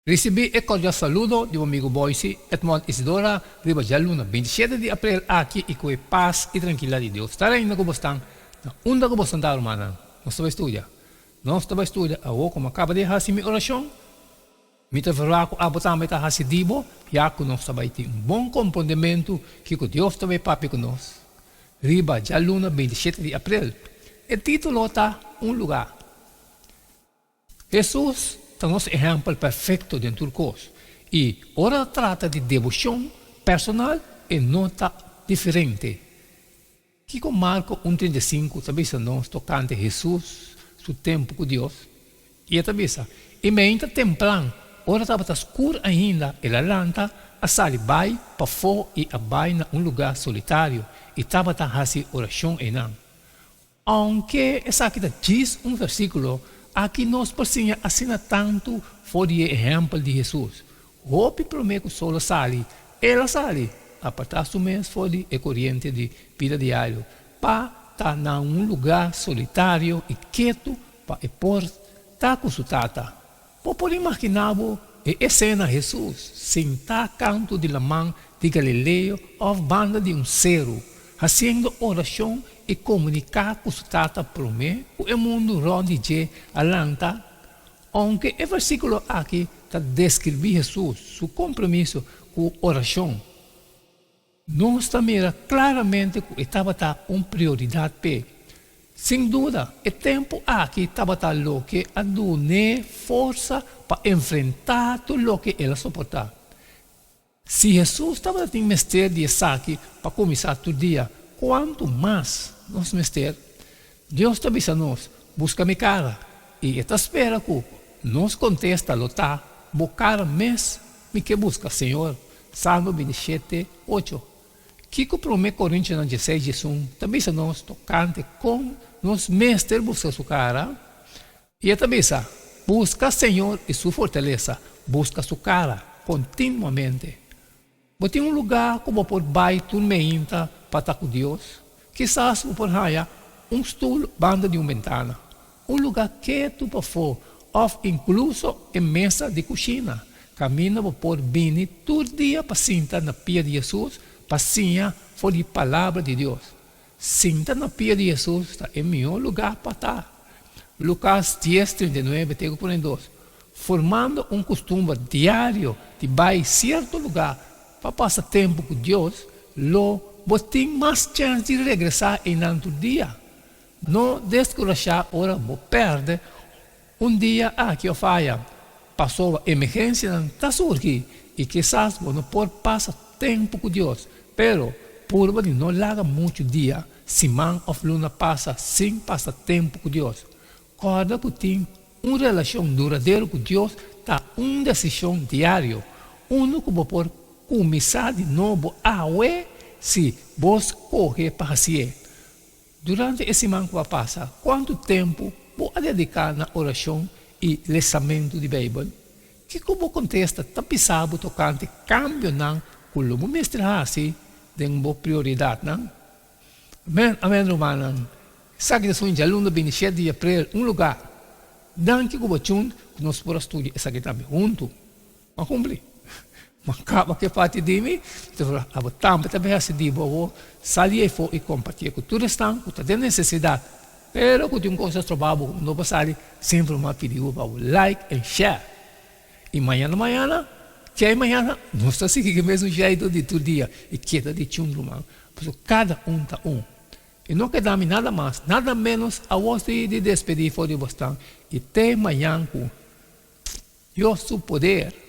Risibí e kordial saludo di bo amigu Boyce Edmond Isidora riba djaluna 27 di aprel aki i ku e pas i trankilidat di Dios ta reina ku bosnan na unda ku bosnan ta rumannan. Nos ta bai studia. Nos ta bai studia awor ku mi a kaba di hasi mi orashon. Mi ta verwagt ku abo tambe ta hasi di bo, ya ku nos ta bai tin un bon komprondementu kiko Dios ta bai papia ku nos riba djaluna 27 di aprel. E título ta Un Lugá. Hesus ta nos ehèmpel perfekto den tur kos, i ora ta trata di deboshon personal e no ta diferente. Kiko Marko un 35 ta bisa nos tokante Hesus su tempu ku Dios? I e ta bisa, I meinta tempran, ora tabata skur ainda, el a lanta, a sali bai pafó i a bai na un lugá solitario i tabata hasi orashon einan. Aunke esaki ta djis un versíkulo, aki nos por siña asina tantu for di e ehèmpel di Hesus. Hopi promé ku sol a sali, el a sali, apartá su mes for di e koriente di bida diario, pa ta na un lugá solitario i ketu pa e por ta ku su Tata. Bo por imaginá bo e esena Hesus sintá kantu di laman di Galileo òf banda di un seru, hasiendo orashon i komuniká ku su Tata promé ku e mundu rònt di dje a lanta? Ounke e versíkulo aki ta deskribí Hesus su kompromiso ku orashon, Nos ta mira klaramente ku e tabata un prioridat p'e. Sin duda, e tempu aki tabata loke a dun'é forsa pa enfrentá tur loke el a soportá. Si Hesus tabata tin mester di esaki pa kuminsá tur dia, kuantu mas nos mester? Dios ta bisa nos, Buska mi kara, i e ta spera ku nos kontesta lo ta, Bo kara mes mi ke buska, Señor. Salmo 27, 8. Kiko Promé Korintionan 16, 11 ta bisa nos tokante kon nos mester buska su kara? I e ta bisa, Buska Señor i su fortalesa, buska su kara kontinuamente. Bo tin un lugá ku bo por bai tur meinta pa ta ku Dios? Kisas bo por haña un stul banda di un bentana, un lugá ketu pafó òf inkluso e mesa di kushina, kaminda bo por bini tur dia pa sinta na pia di Hesus pa siña for di Palabra di Dios. Sinta na pia di Hesus ta e mihó lugá pa ta. Lukas 10, 39 te ku 42, Formando un kustumber diario di bai sierto lugá pa pasa tempu ku Dios, lo bo tin mas chèns di regresá einan tur dia. No deskurashá ora bo pèrdè un dia aki òf aya, pasobra emergensianan ta surgi i kisas bo no por pasa tempu ku Dios. Pero, purba di no laga muchu dia, siman òf luna pasa sin pasa tempu ku Dios. Kòrda ku tin un relashon duradero ku Dios ta un desishon diario, unu ku bo por kuminsá di nobo awe si bo skohe pa hasié. Durante e siman ku a pasa, kuantu tempu bo a dediká na orashon i lesamentu di Beibel? Kiko bo kontesta ta bisa bo tokante kambionan ku lo bo mester hasi den bo prioridatnan? Amen, amen rumannan. Esaki ta sun djaluna 27 di aprel un lugá. Danki ku bo chun ku nos por a studia esaki tambe huntu. M'a kumpli. M'a kaba ku e parti di mi. Entonces abo tambe ta bay hasi di bo awor. Sali eyfo i kompartié ku tur esnan ku ta den nesesidat. Pero ku tin un kos a stroba bo ku no por sali, semper m'a pidi bo pa bo like en share. I mañana mañana, kei mañana, nos ta sigui ku e mesun jeitu di tur dia i keda di chun ruman. Pasobra kada un ta un. I no keda mi nada mas, nada ménos awor si di despedí for di bosnan i te mañan ku Dios su poder.